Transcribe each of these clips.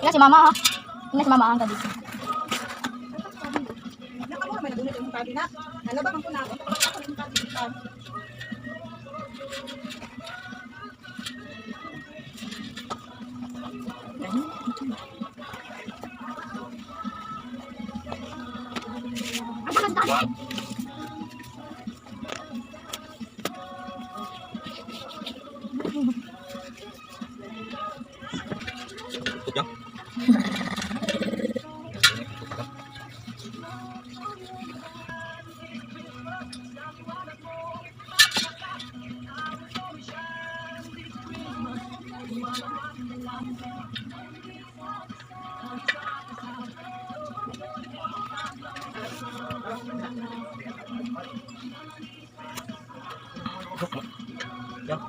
Tingnan si mama ah. Tingnan si mama ang gabi. Nakamura may nagunit yung tabi na. Nalaba man ko na. Ako yung tabi. Ang takas tabi! Ito.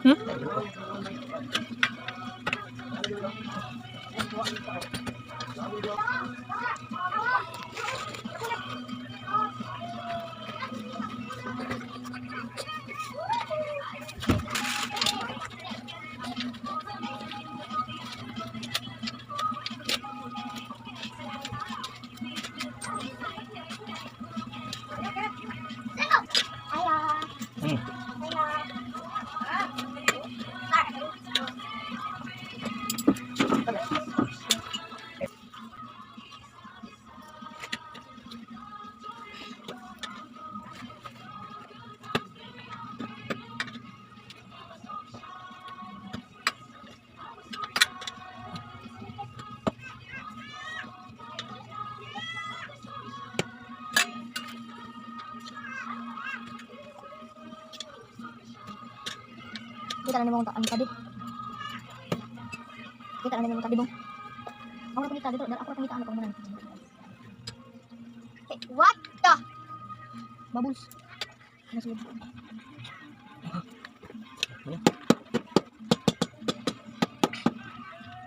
Hmm? Kita na nimo ang tabi. Kita na nimo tabi bong. Ako na pangita dito, ako na pangita ano pang manan. Hey, what the? Bubbles. Ano sila? Ano?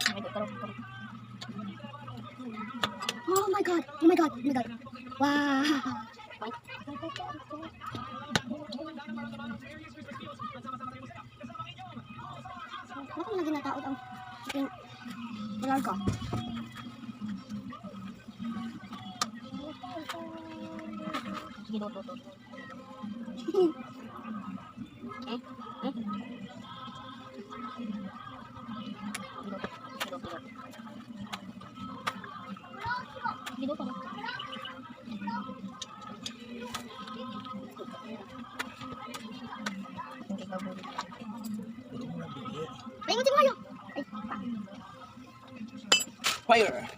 Ay, taro, taro. Oh my God! Oh my God! Oh my God! Wow! Bakit mo lagi nataot ang aking larga? Sige, do, do, do. Eh? Eh? Sige, do, do, do, do. Sige, do, do. Ay, ngunti mo kayo! Ay, pa. Fire!